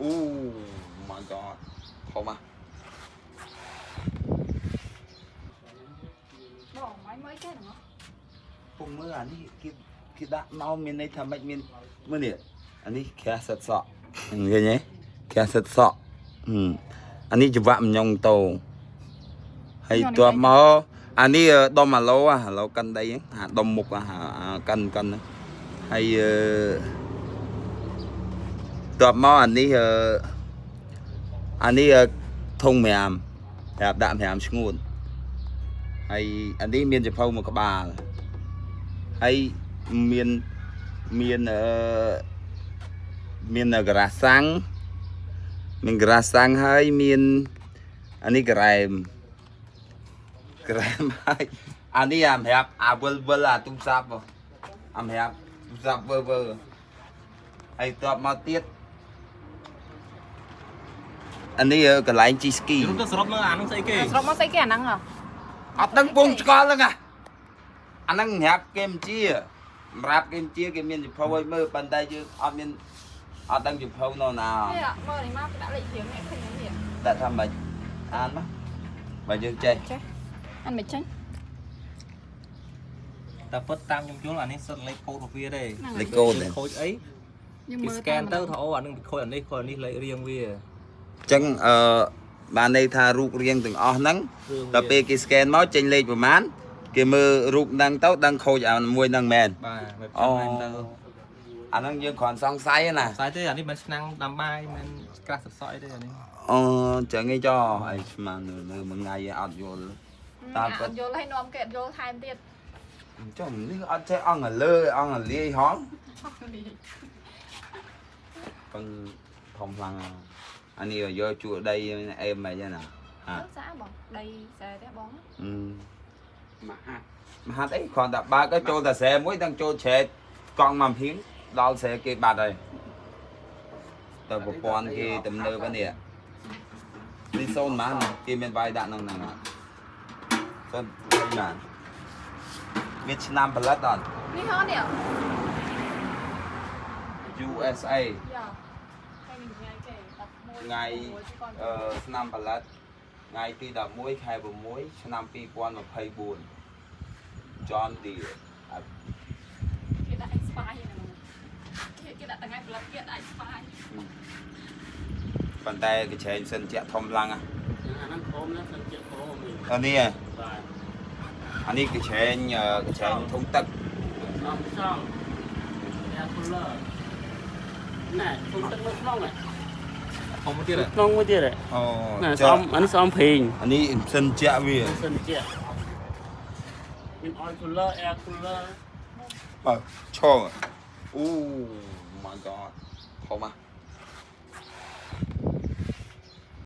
អូ my God ធំอ่ะ បងមកមើលចេះហ្មង ពុំមើលអានេះគេគេដាក់មកមានន័យថាម៉េចមានមើលនេះអានេះក្រាស់សិតសក់ឃើញទេក្រាស់សិតសក់ហឹមអានេះច្រវាក់ម្ញងតោហើយតបមកអានេះដុំអាឡូអាឡូកាន់ដីហ្នឹងអាដុំមុខអាកាន់កាន់ហ្នឹងហើយអឺតបមកអានេះអឺអានេះធុង5ប្រាប់ដាក់5ឈ្ងួនហើយអានេះមានចភៅមួយក្បាល ហើយមានមានអឺមានក្រាស់សាំងមានក្រាស់សាំងហើយមានអានេះក្រែមក្រែមហើយអានេះអាសម្រាប់អាវិលវិលអាទូរស័ព្ទហ៎អាសម្រាប់ទូរស័ព្ទវិលវិលហើយតបមកទៀតអានេះកន្លែងជិះស្គី យល់ទៅសរុបមើលអានោះស្អីគេ ស្រុកមកស្អីគេអាហ្នឹងហ៎ អត់ដឹងពងឆ្កល់ហ្នឹងអាអាហ្នឹងសម្រាប់គេមិនជាសម្រាប់គេមិនជាគេមានសិភៅឲ្យមើលប៉ុន្តែយើងអត់មានអត់ដឹងសិភៅនៅណា នេះមើលនេះមកដាក់លេខរៀងនេះឃើញនេះ ដាក់ថាម៉េចអានមកបើយើងចេះ ចេះអានមិនចេញ តែពិតតាមខ្ញុំយល់អានេះសិតលេខកូដរបស់វាទេ លេខកូដ ខូចអី យើងមើល គេ scan ទៅថាអូអានឹងខូចអានេះខូចអានេះលេខរៀងវា អញ្ចឹងអឺបានន័យថារូបរាងទាំងអស់ហ្នឹង រឿងវា ដល់ពេលគេ scan មកចេញលេខប្រមាណគេមើលរូបហ្នឹងទៅដឹងខូចអាមួយហ្នឹងមែន បាទបែប អូ ចឹងទៅ អាហ្នឹងយើងគ្រាន់សង្ស័យណា ស្អីទេអានេះមិនឆ្នាំងដាំបាយមិនក្រាស់សសក់អីទេអានេះ អូអញ្ចឹងឯងចោអីស្មាននៅមួយថ្ងៃអត់យល់ តាមពិត អត់យល់ឲ្យនាំគេអត់យល់ថែមទៀត ចុះនេះអត់ចេះអង្គឲ្យលើអង្គឲ្យលាយហងពឹងធំខ្លាំងអានេះយកជួដីអេមអីណាហា ស្អាតបងដីស្រែទេបង អឺ មកហាត់ មហាត់អីគ្រាន់តែបើកទៅចូលតែស្រែមួយដឹងចូលច្រែកកង់មកភៀងដល់ស្រែគេបាត់ហើយទៅប្រព័ន្ធគេទំនើបនេះនេះសូនម៉ានគេមានវាយដាក់ក្នុងហ្នឹងសូនម៉ានមានឆ្នាំផលិតអត់ នេះហ៎នេះ USA យ៉ាហើយនឹងថ្ងៃគេ11 ថ្ងៃអឺឆ្នាំផលិតថ្ងៃទី11ខែ6ឆ្នាំ2024 John Deere អ่ะ គេដាក់ expire ហ្នឹងគេគេដាក់ថ្ងៃផលិតគេដាក់ expire ប៉ុន្តែកញ្ឆែងសិនជាក់ធំឡើង អាហ្នឹងខំណាសិនជាខំនេះ អានេះ បាទ អានេះកញ្ឆែងអឺកញ្ឆែងធុងទឹក សំសង air cooler ណែធុងទឹកនៅក្នុងហ៎ ធំទៀត ក្នុងមួយទៀតហ៎ អូ ណែសំអានេះសំភេង អានេះសិនជាក់វា សិនជាមាន oil cooler air cooler បាទឆងអូ my God ធំอ่ะ